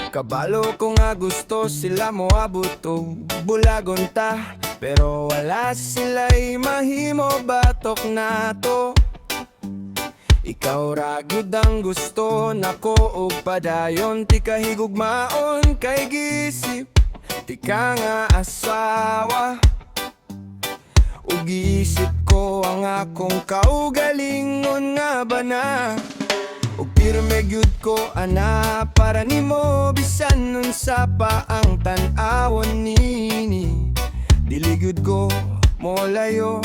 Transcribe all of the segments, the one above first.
Kabalo ko nga gusto sila mo abot og bulagon ta, pero wala sila'y mahimo batok nato. Ikaw ra gyud ang gusto nako og padayon ti kahigugmaon kay gisip ti ka nga asawa. Ug giisip ko ang akong kaugalingon nga bana ug pirme gyud ko ana para nimo bisan unsa pa ang tan-awon nini. Dili gyud ko molayo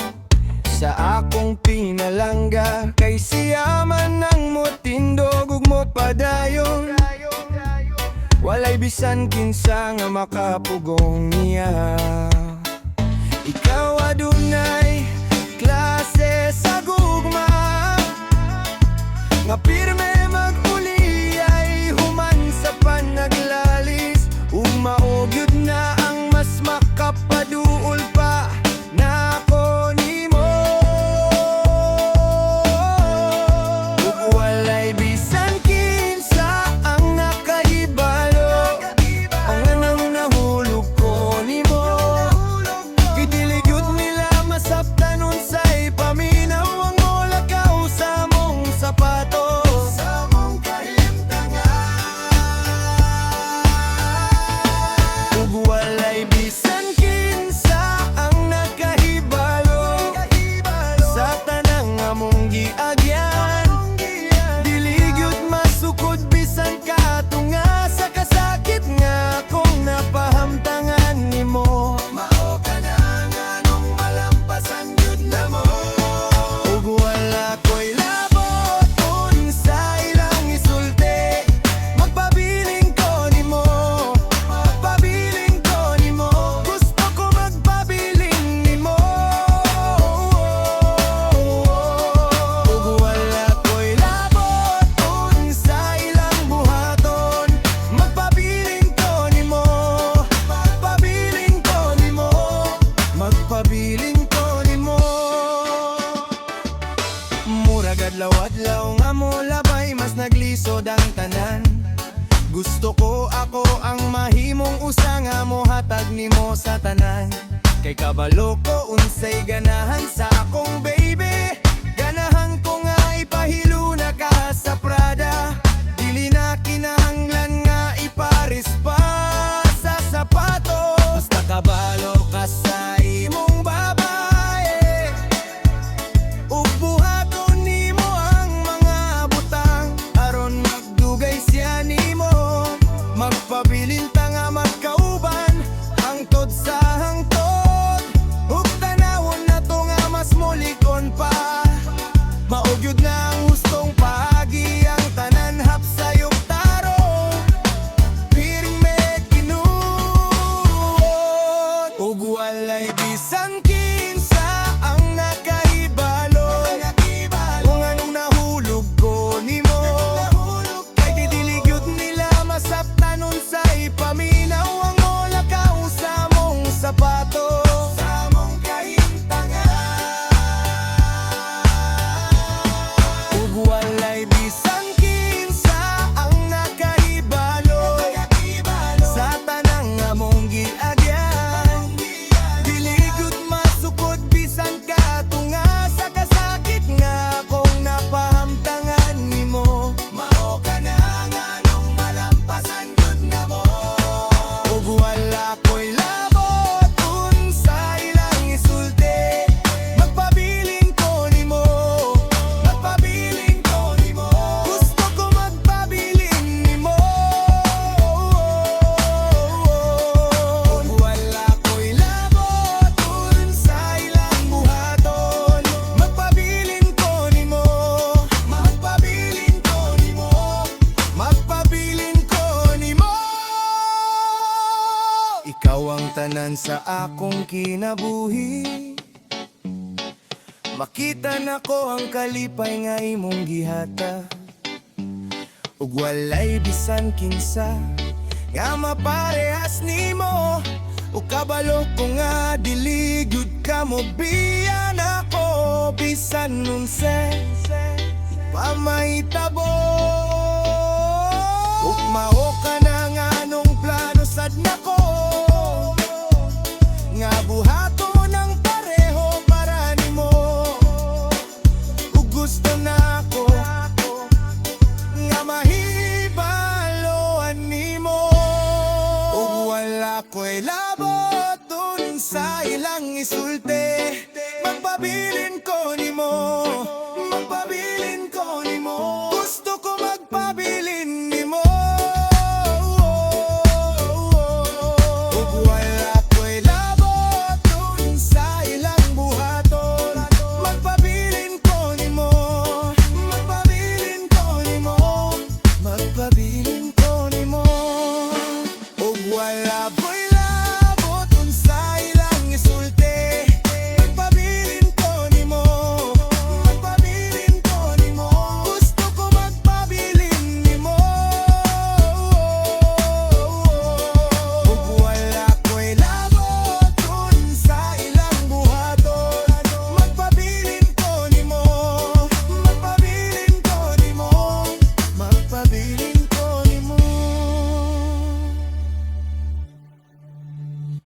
sa akong pinalangga kay siya man ang motindog ug mopadayon. Walay bisan kinsa nga makapugong niya. Ikaw adunay klase sa gugma nga pirme mag-uliyay human sa panaglalis ug mao gyud na ang mas makapaduol pa nako nimo. Ug walay bisan kinsa ang nakahibalo ang anang nahulog ko nimo. Kay dili gyud nila masabtan unsay paminaw ang molakaw sa among sapatos, sa among kahimtangan. Ug walay bisan kinsa ang nakahibalo sa tanang among giagyan. Dili gyud masukod bisan katunga sa kasakit nga akong napahamtangan nimo. Mao ka na nganong malampasan gyud namo. Ug wala ko'y labot unsa ilang isulti. Magpabiling ko nimo, magpabiling ko nimo. Gusto ko magpabiling nimo. Ug wala ko'y labot unsa ilang buhaton. Magpabiling ko nimo, magpabiling ko nimo. Magpabiling ko nimo. Murag adlaw-adlaw nga molabay, mas naglisod ang tanan. Gusto ko ako ang mahimong usa nga mohatag nimo sa tanan. Kay kabalo ko unsay ganahan sa akong baby. Ganahan ko nga ipahiluna ka sa Prada. Dili na kinahanglan nga ipares pa sa sapatos. Basta kabalo ka sa imong babae ug buhaton nimo ang mga butang aron magdugay siya nimo. Magpabilin ta nga magkauban hangtod sa hangtod ug tanawon nato nga mas molig-on pa. Mao gyud na ang hustong paagi ang tanan hapsay ug tarong pirme tinuod. Ug walay bisan kinsa ang nakahibalo kung anong nahulog ko nimo. Kay dili gyud nila masabtan unsay paminaw ang molakaw sa among sapatos, sa among kahimtangan. Ug walay bisan kinsa ang nakahibalo sa tanang among giagyan. Dili gyud masukod bisan katunga sa kasakit nga akong napahamtangan nimo. Mao ka na nganong malampasan gyud namo. Ug wala ko'y labot unsa ilang isulti. Magpabiling ko nimo, magpabiling ko nimo. Gusto ko magpabiling nimo. Ug wala ko'y labot unsa ilang buhaton. Magpabilin ko nimo, magpabilin ko nimo. Magpabilin ko nimo. Ikaw ang tanan sa akong kinabuhi. Makita nako ang kalipay nga imong gihatag. Ug walay bisan kinsa nga maparehas nimo. Ug kabalo ko nga dili gyud ka mobiya nako bisan unsa pa mahitabo. Ug mao ka na nga. isulti, magpabilin ko nimo.